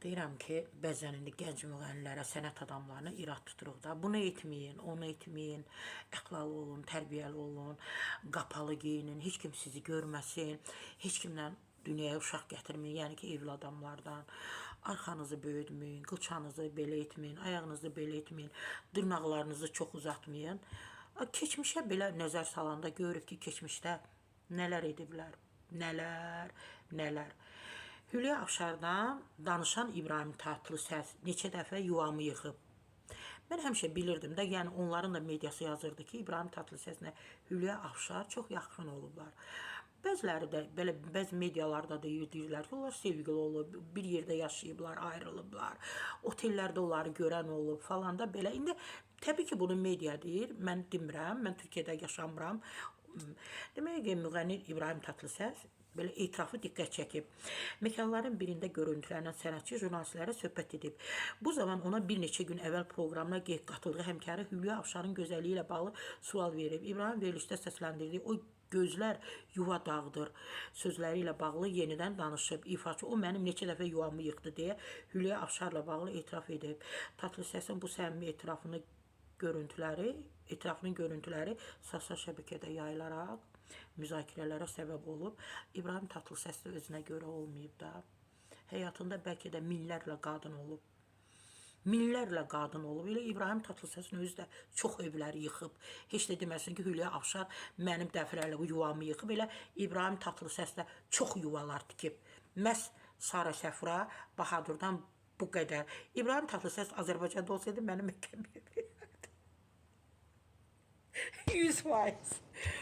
Deyirəm ki, bəzən indi gənc müğənnilərə, sənət adamlarına irad tuturuq da. Bunu etməyin, onu etməyin, əxlaqlı olun, tərbiyəli olun, qapalı geyinin, heç kim sizi görməsin, heç kimdən dünyaya uşaq gətirməyin, yəni ki, evli adamlardan. Arxanızı böyütməyin, qılçanızı belə etməyin, ayağınızı belə etməyin, dırnaqlarınızı çox uzatmayın. Keçmişə belə nəzər salanda görürük ki, keçmişdə nələr ediblər, nələr, nələr. Hülya Avşardan danışan İbrahim Tatlıses neçə dəfə yuvamı yıxıb. Mən həmişə bilirdim də, yəni onların da mediası yazırdı ki, İbrahim Tatlıseslə Hülya Avşar çox yaxın olublar. Bəziləri də belə bəzi medialarda da deyirlər ki, onlar sevgili olub, bir yerdə yaşayıblar, ayrılıblar. Otellərdə onları görən olub falan da belə. İndi təbii ki, bunu media deyir. Mən demirəm, mən Türkiyədə yaşamıram. Demək ki, müğənni İbrahim Tatlıses belə etirafı diqqət çəkib. Məkanların birində görüntülənən sənətçi jurnalistlərə söhbət edib. Bu zaman ona bir neçə gün əvvəl proqramına qatıldığı həmkarı Hülya Avşarın gözəlliyi ilə bağlı sual verib. İbrahim verilişdə səsləndirdiyi o gözlər yuva dağıdır sözləri ilə bağlı yenidən danışıb. İfaçı o mənim neçə dəfə yuvamı yıxdı deyə Hülya Avşarla bağlı etiraf edib. Tatlısesin bu səmimi etirafını görüntüləri, etrafının görüntüləri sosial şəbəkədə yayılaraq müzakirələrə səbəb olub. İbrahim Tatlıses də özünə görə olmayıb da. Həyatında bəlkə də minlərlə qadın olub. Minlərlə qadın olub. Elə İbrahim Tatlısesin özü də çox evləri yıxıb. Heç də deməsin ki, Hülya Avşar mənim dəfələrlə yuvamı yıxıb. Elə İbrahim Tatlıses də çox yuvalar tikib. Məhz Sara Səfura Bahadurdan bu qədər. İbrahim Tatlıses Azərbaycanda olsaydı məni məhkəməyə verərdi. 100%.